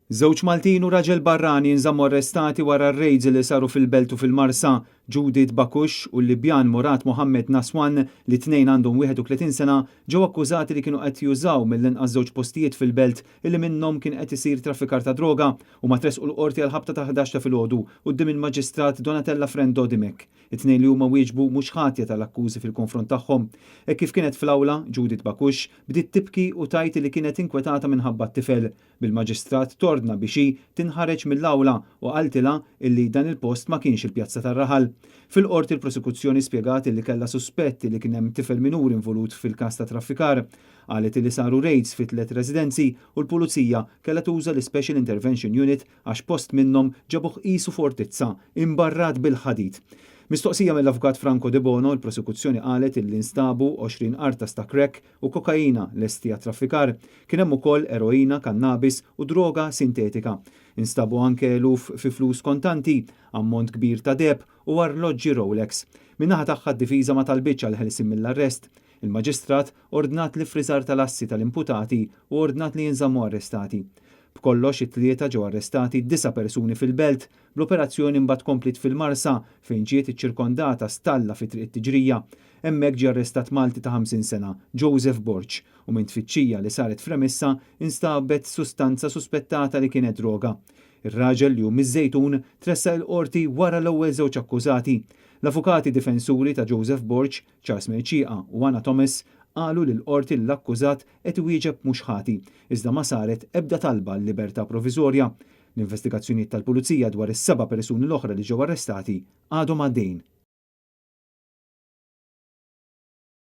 Żewġ Maltin u raġel barrani nżammu arrestati wara r-raids li saru fil-Belt u fil-Marsa. Judith Bakush u l-Libjan Murad Mohammed Naswan, li t-tnejn għandhom 31 sena, ġew akkużati li kienu qed jużaw mill-inqas żewġ postijiet fil-Belt illi minnhom kien qed isir traffikar ta' droga. Huma tressqu l-Qorti għall-ħabta ta' 11 ta' filgħodu quddiem il-Maġistrat Donatella Frendo Dimech. It-tnejn li huma wieġbu mhux ħatja tal-akkużi fil-konfront tagħhom. Hekk kif kienet fl-awla, Judith Bakush bdiet tibki u tgħid li kienet inkwetata minħabba t-tifel, bil-Maġistrat tordna biex hi tinħareġ mill-awla u qaltilha illi dan il-post ma kienx il-pjazza tar-raħal. Fil-Qorti l-Prosekuzzjoni spjegat illi kellha suspett illi kien hemm tifel minuri involut fil-każ ta' traffikar. Qalet illi saru raids fi tliet residenzi u l-Pulizija kellha tuża l-Ispecial Intervention Unit għax post minnhom ġabuh qisu fortizza, imbarrat bil-ħadid. Mistoqsija mill-Avukat Franco Debono, il-Prosekuzzjoni qalet illi nstabu 20 qartas ta' crack u kokaina lesti għat-traffikar. Kien hemm ukoll eroina, kannabis u droga sintetika. Instabu anke eluf fi flus kontanti, ammont kbir ta' deheb u arloġġi Rolex. Min-naħa tagħha d-difiża ma talbitx għall-ħelsien mill-arrest. Il-Maġistrat ordnat l-iffriżar tal-assi tal-imputati u ordnat li jinżammu arrestati. B'kollox it-Tlieta ġew arrestati disa' persuni fil-Belt, bl-operazzjoni mbagħad kompliet fil-Marsa fejn ġiet iċċirkondata stalla fi Triq it-Tiġrija. Hemmhekk ġie arrestat Malti ta' 50 sena, Joseph Borg, u minn tfittxija li saret f'remissa instabet sustanza suspettata li kienet droga. Ir-raġel li hu miż-Żejtun tressaq il-Qorti wara l-ewwel żewġ akkużati. L-avukati difensuri ta' Joseph Borg, Charles Mercieca u Anna Thomas qalu lill-Qorti li l-akkużat qed iwieġeb mhux ħati, iżda ma saret ebda talba għal libertà proviżorja. L-investigazzjonijiet tal-Pulizija dwar is-seba' persuni l-oħra li ġew arrestati għadhom għaddejjin.